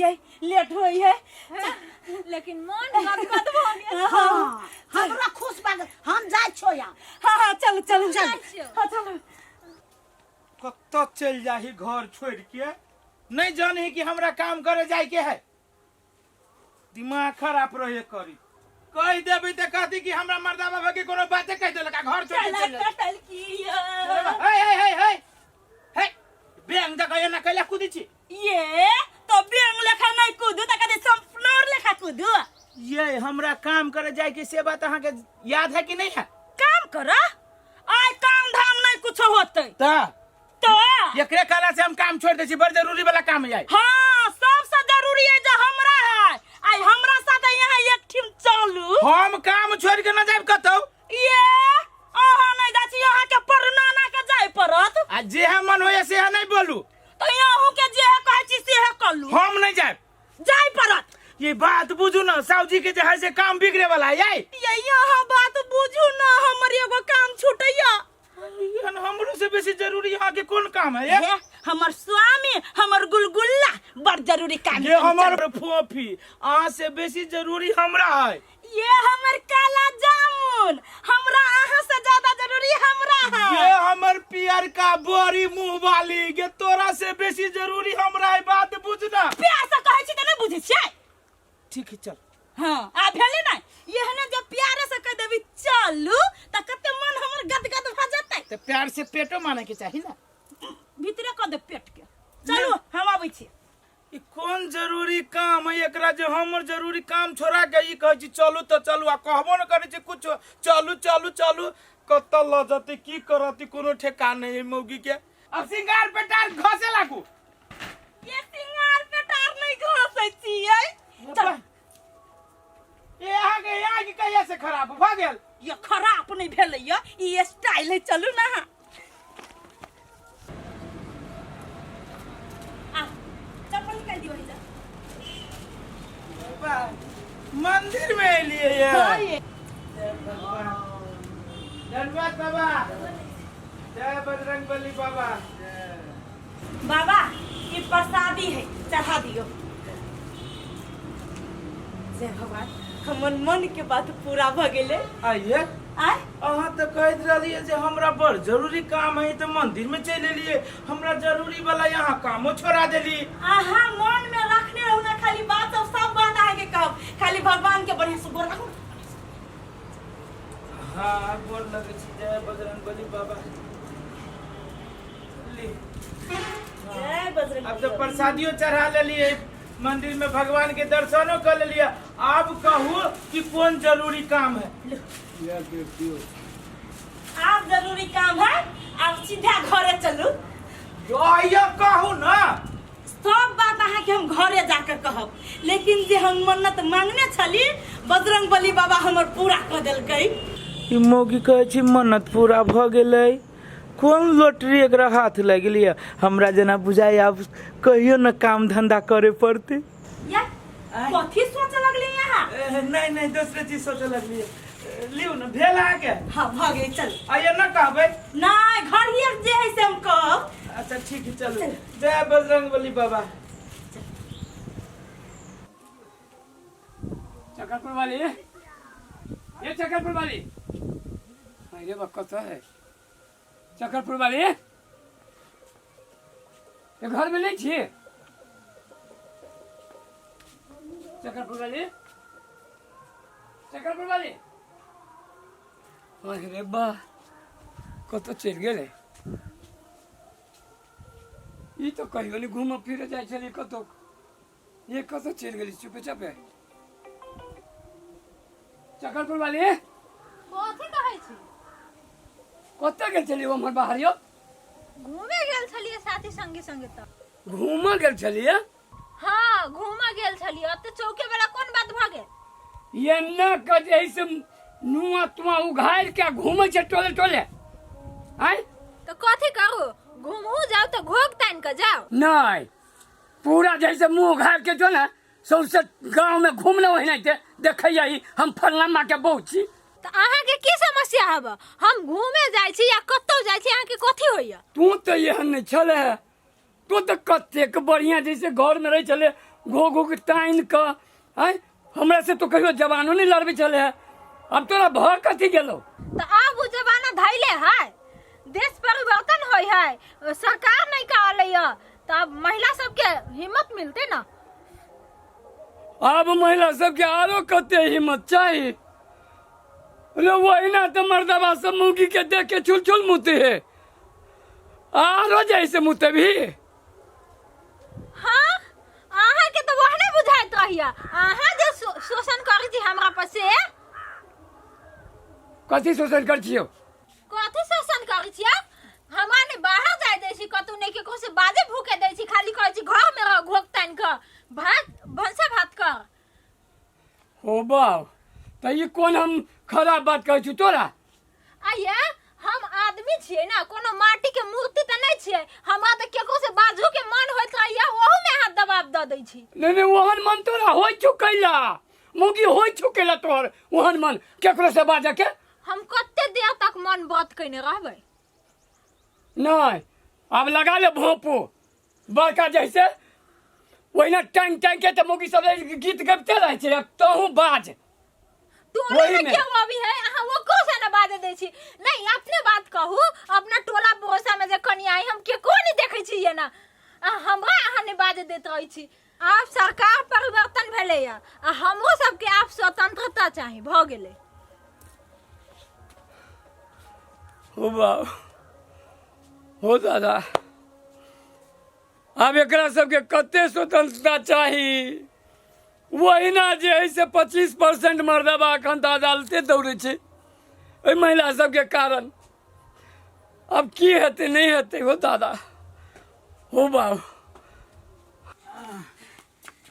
ये लेट होई है। लेकिन मन गदगद भऽ गेल। हाँ, हमरा खुश भऽ गेल। हम जाइ छो या। हाँ हाँ, चल चल। चल। हाँ, चल। कतऽ चलि जाही घर छोड़ि के? नहीं जानी कि हमरा काम करे जाय के है। दिमाग खराब रहे करी कहि देबै तऽ कहती कि हमरा मर्दा बाबा के कोनो बाते कहि देलक आ घर छोड़ि के चलि चला कटल की। हे हे हे हे हे, बेंग जकाँ एना कैला कुदै छी? ये तो बेंग लेखा नहीं कूदू त कदे संपनोर लेखा कूदू। ये हमरा काम करे जाय के से बात अहाँ के याद है कि नहीं है? काम कर? आय काम धाम नहीं कुछ होते। त तो एकरे कहला से हम काम छोड़ दै छी, बड़ जरूरी वाला काम है। हाँ, सबसे जरूरी है जो हमरा है। आई हमरा साथ यहाँ एक ठीम चलू। हम काम छोड़ के न जाब कतौ। ये अहाँ नहीं जाइ छी, अहाँ के परनाना के जाय पड़त। आ जे हम मन होय से नहीं बोलू। तो अहूँ के जे है कहै छी से है कलू। हम नहीं जाब। जाय पड़त। ये बात बुझू ना साहु जी के जे है से काम बिगड़े वाला है। ये यहाँ बात बुझू ना, हमर एगो काम छूटैया। एहन हमरो से बेसी जरूरी यहाँ के कोन काम है? ये हमर स्वामी, हमर गुलगुल्ला बड़ जरूरी काम ये हमर फोफी अहाँ से बेसी जरूरी हमरा है। ये हमर काला जामुन हमरा अहाँ से ज्यादा जरूरी हमरा है। ये हमर पियर का बोरी मुंह वाली, ये तोरा से बेसी जरूरी हमरा है, बात बुझना। प्यार से कहै छी त नहीं बुझै छियै। ठीक है चल। हाँ, आ भेलै नै एहने जब प्यारे से कह देबी चलू त कते मन हमर गदगद भ जेतै। त प्यार से पेटो माने के चाही ना। भीतरे क दे पेट के। चलू हम आबै छी। ई कोन जरूरी काम है एकरा जे हमर जरूरी काम छोड़ा के ई कहै छी चलू त चलू आ कहबो न करै छी कुछ, चलू चलू चलू। कतऽ लऽ जेतै की करतै कोनो ठेकान नहीं है मौगी के। अब सिंगार पेटार घसे लागू। ये सिंगार पेटार नहीं घसै छियै। चल। ए अहाँ के आँखि कहिया से खराब भऽ गेल? ये खराब नहीं भेलै ये, ई स्टाइल है। चलू ना। आ चप्पल निकाल दियो जा। मंदिर में एलियै ये। हाँ, ये। धन्यवाद बाबा, जय बजरंग बली बाबा। बाबा ये प्रसादी है, चढ़ा दियो। जय भगवान, हमर मन के बात पूरा भ गेलै। आइए। आय। अहाँ तऽ कहैत रहलियै जे हमरा बड़ जरूरी काम है तऽ मंदिर में चलि एलियै, हमरा जरूरी वाला यहाँ कामो छोड़ा देली। अहाँ मन में रखने रहू ना खाली बात, सब सब बात अहाँ के कहब, खाली भगवान के बढ़िया से गोर लागू। हाँ गोर लगै छी, जय बजरंग बली बाबा। ली। जय बजरंग। अब तो प्रसादियो चढ़ा लेलियै, मंदिर में भगवान के दर्शनो कर लेलियै, अब कहू कि कौन जरूरी काम है? आब जरूरी काम है, आब सीधा घरे चलू। यो कहू ना। सब बात अहाँ के हम घरे जाकर कहब, लेकिन जे हम मन्नत मांगने छली बजरंग बली बाबा हमर पूरा कऽ देलकै। ई मौगी कहै छी मन्नत पूरा भऽ गेलै, कोन लॉटरी एकरा हाथ लागि गेलै? हमरा जेना बुझाइ आब कहियो न काम धंधा करे पड़तै। या कथी सोचऽ लगली यहाँ? नहीं नहीं, दोसरे चीज सोचऽ लगलियै। लिउ न, भेल अहाँके? हाँ भऽ गेल, चल। आइए न कहबै? नहीं, घर ही जे है से हम कहब। अच्छा ठीक है चलू, जय बजरंग बली बाबा। चकरपुर वाली, ये चकरपुर वाली, अरे बा कत है चकरपुर वाली? ये घर में नहीं छी चकरपुर वाली? चकरपुर वाली, अरे बा कत चलि गेलै ई? तो कहियो नहीं घूमऽ फिरे जाइ छलियै कतौ, ये कतौ चलि गेली चुपे चापे। चकरपुर वाली, कथी कहै छी? कतऽ गेल छलियै ओम्हर बाहर यौ? घूमे गेल छलियै साथी संगे संगे। तऽ घूमऽ गेल छलियै? हाँ घूमऽ गेल छलियै। ओते चौके वाला कोन बात भऽ गेल? एना के जे है से नुआ तुआ उघारि के घूमै छै टोले टोले। आँय तऽ कथी करू? घूमहू जाउ तऽ घोघ तानि कऽ जाउ? नहीं, पूरा जैसे मुंह उघार के जो ना सौंसे गांव में घूमने ओहिना के देखैया ही हम फलना माँ के बहू छी। तऽ अहाँके की समस्या हब? हम घूमे जाइ छी या कतौ जाइ छी, अहाँके कथी होइया? तू तऽ एहन नहि छले, तू तऽ कतेक बढ़िया जैसे घर में रहे छले। घो घो के तानि कऽ आँय हमरा से तो कहियो जवानो नहि लड़बै छलै है अब तोरा भऽ कथी गेलौ तऽ आब ओ जमाना धैले है देश परिवर्तन होइ है सरकार नहीं का अलै तऽ आब महिला सबके हिम्मत मिलते ना आब महिला सबके आरो कते हिम्मत चाही रे वही तो मर्दबा सब मुगी के देख के चुल चुल मुते है आरो जैसे मुते भी हाँ अहाँ के तो वह नहीं बुझाइत रहिया अहाँ जे शोषण करै छी हमरा पर से कथी शोषण कर छियो कथी शोषण करै छी आप हमरा ने बाहर जाय दै छी कतौ नहि केकरो से बाजे भूके दै छी खाली कहै छी घर में रह घोक तानि कऽ भात भनसा भात कर हो बाव त ई कोन हम खराब बात कहै छी तोरा आइए हम आदमी छियै ना कोनो माटी के मूर्ति तऽ नहि छियै हमरा तऽ केकरो से बाजू के मन होइत रहैया ओहू में हाथ दबाव दऽ दै छी नहीं नहीं ओहन मन तोरा होइ चुकैला मुगी होइ चुकैला तोहर ओहन मन केकरो से बाजे के हम कते देर तक मन व्रत कयने रहबै नहीं अब लगा ले भोंपू बड़का जैसे ओहिना टांग टांग के तऽ मौगी सब गीत गबिते रहै छै अब तोहूँ बाज टोला वही में में। क्यों अभी है अहाँ ओकरो से ना बाजे दै छी नहीं अपने बात कहू अपना टोला पड़ोसा में जे कनिया आई हम केकरो नहीं देखै छी ये ना आ हमरा अहाँ नहीं बाजे दैत रहै छी आब सरकार परिवर्तन भेलैया आ हमरो सबके आब स्वतंत्रता चाही भऽ गेलै हो बाप हो दादा आब एकरा सबके कते स्वतंत्रता चाही ओहिना जे है से 25% मर्दबा एखन तऽ अदालते दौड़ै छै एहि महिला सबके कारण आब की हेतै नहि हेतै हो दादा हो बाप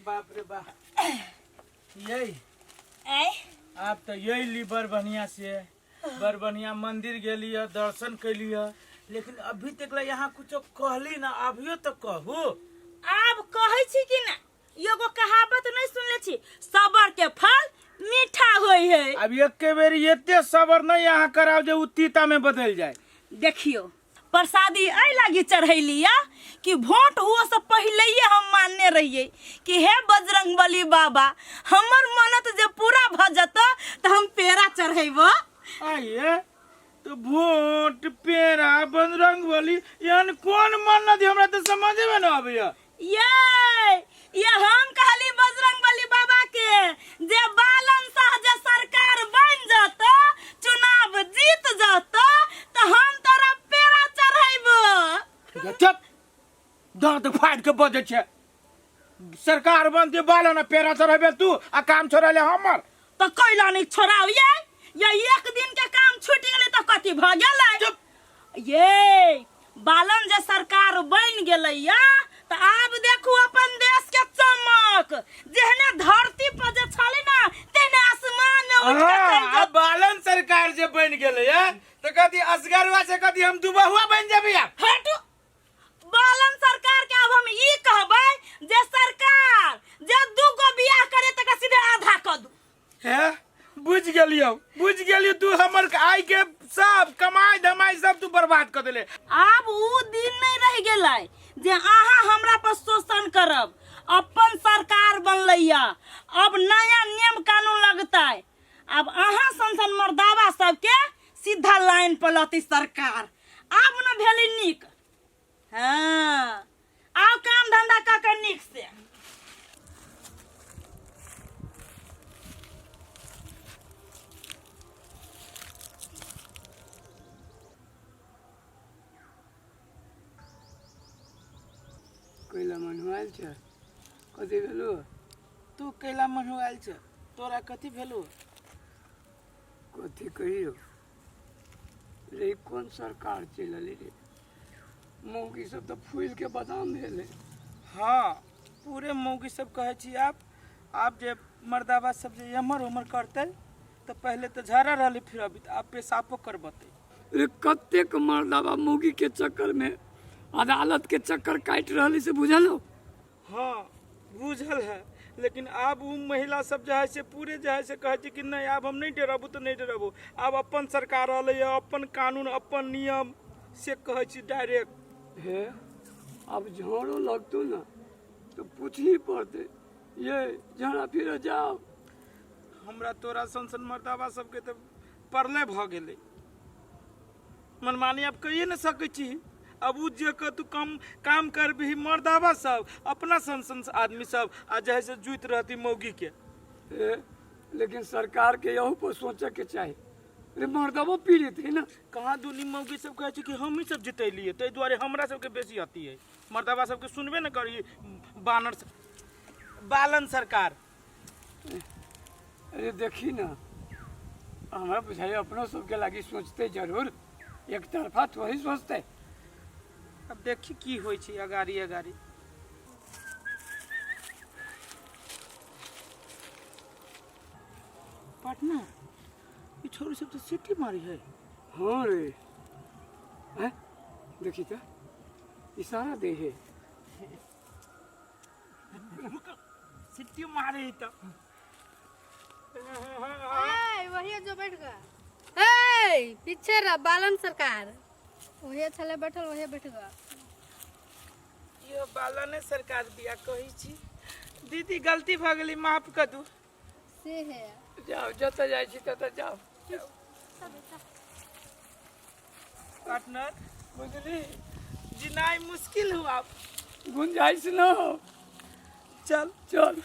बाप रे बाप यही आय आप तो यही ली बड़ बढ़िया से बड़ बढ़िया मंदिर गेली है दर्शन कैली है लेकिन अभी तक ला यहाँ कुछो कहली ना अभियो तो कहू आब कहै छी कि ना एगो कहावत नहीं सुनले छी सबर के फल मीठा होय है अब एक के बेर एते सबर नहीं यहाँ कराओ जे उ तीता में बदल जाए देखियो प्रसादी एहि लागी चढ़ैली या कि वोट हुआ से पहले हम मानने रहिए कि हे बजरंग बली बाबा हमर मन्नत जे पूरा भ जत तऽ हम पेड़ा चढ़ेब आइए तो वोट पेड़ा बजरंग बली एहन कोन मन्नत हमरा तो समझे में न आबैया ये ये हम कहली बजरंग बली बाबा के जे बालन शाह जे सरकार बन जत चुनाव जीत जत तऽ हम तोरा पेड़ा चढ़ेब चुप दांत फाड़ के बजै छै सरकार बनते बालन आ पेड़ा चढ़ेबे तू आ काम छोड़ेले हमर तऽ कैला नहि छोड़ाउ ये ये एक दिन के काम छूटि गेलै तऽ कथी भऽ गेलै चुप ये बालन जे सरकार बनि गेलै या तऽ आब देखू अपन देश के चमक जेहने धरती पर जे छलै ना तेहने आसमान में उठि के चलि हाँ, आब बालन सरकार जे बनि गेलै या तऽ कथी असगरवा से कथी हम दुबहुआ बनि जेबै आब हटू बालन सरकार के अब हम ई कहबै जे सरकार जे दू गो बियाह करे तक सीधे आधा कऽ दू हे बुझ गेलियौ बुझ गेलियौ तू हमर आय के सब कमाई धमाई सब तू बर्बाद कर देले आब ऊ दिन नहीं रह गेलै जे अहाँ हमरा पर शोषण करब अपन सरकार बनलैया अब नया नियम कानून लगतै आब अहाँ सन सन मर्दावा सबके सीधा लाइन पर लतै सरकार आब न भेलै नीक हँ आब काम धंधा कऽ के नीक से कैला मनुआयल छै कथी भेलो तू कैला मनुआयल छै तोरा कथी भेलो कथी कहियो रे ई कोन सरकार चलि एलै रे मौगी सब तऽ फूलि के बादाम भेलै हाँ पूरे मौगी सब कहै छी आप आप जे मर्दाबा सब जे एम्हर उम्हर करतै तऽ पहले तऽ झड़ा रहलै फिर अभी तऽ आब पेशाबो करबतै रे कतेक मर्दाबा मौगी के चक्कर में अदालत के चक्कर काटि रहल है से बुझल हो हाँ बुझल है लेकिन आब उ महिला सब जे है से पूरे जे है से कहै छै कि नहि आब हम नहि डरबू तऽ नहि डरबू आब अपन सरकार रहलै है अपन कानून अपन नियम से कहै छी डायरेक्ट हे आब झोरो लगतौ ने तऽ पूछही पड़तै ये झाड़ा फिर जाओ। हमरा तोरा सन सन मर्दाबा सबके तऽ परले भऽ गेलै। मनमानी आब कहिए नहि सकै छी। अब उ जे कह तू कम काम करबिही, मर्दाबा सब अपना सन सन आदमी सब आ जे है से जुति रहती मौगी के। ए, लेकिन सरकार के यहू पर सोचे के चाही रे, मर्दबो पीड़ित है ना। कहाँ दुनी मौगी सब कहै छै कि हमही सब जितैलियै, ताहि दुआरे हमरा सबके बेसी अथी है। मर्दाबा सबके सुनबे नहि करी बानर बालन सरकार। अरे देखी ना, हमरा बुझाइए अपनो सबके लागी सोचते जरूर, एक तरफा थोड़ी सोचते। अब देखी की होइ छै अगाड़ी अगाड़ी। पटना ई छोरी सब तऽ सीटी मारी है। हाँ रे, हैं देखी तो इशारा दे है। सीटी मारे है तऽ। ए, वही जो बैठ गया। ए, पीछे रह बालन सरकार, वही छले बैठल, वही बैठ गया। यो बालने सरकार बिया कहै छी। दीदी गलती भऽ गेलै, माफ कर दू। से है। जाओ जतऽ जाइ छी ततऽ जाओ। पार्टनर बुझली जिनाइ मुश्किल हुआ। गुंजाइश न हो। चल चल।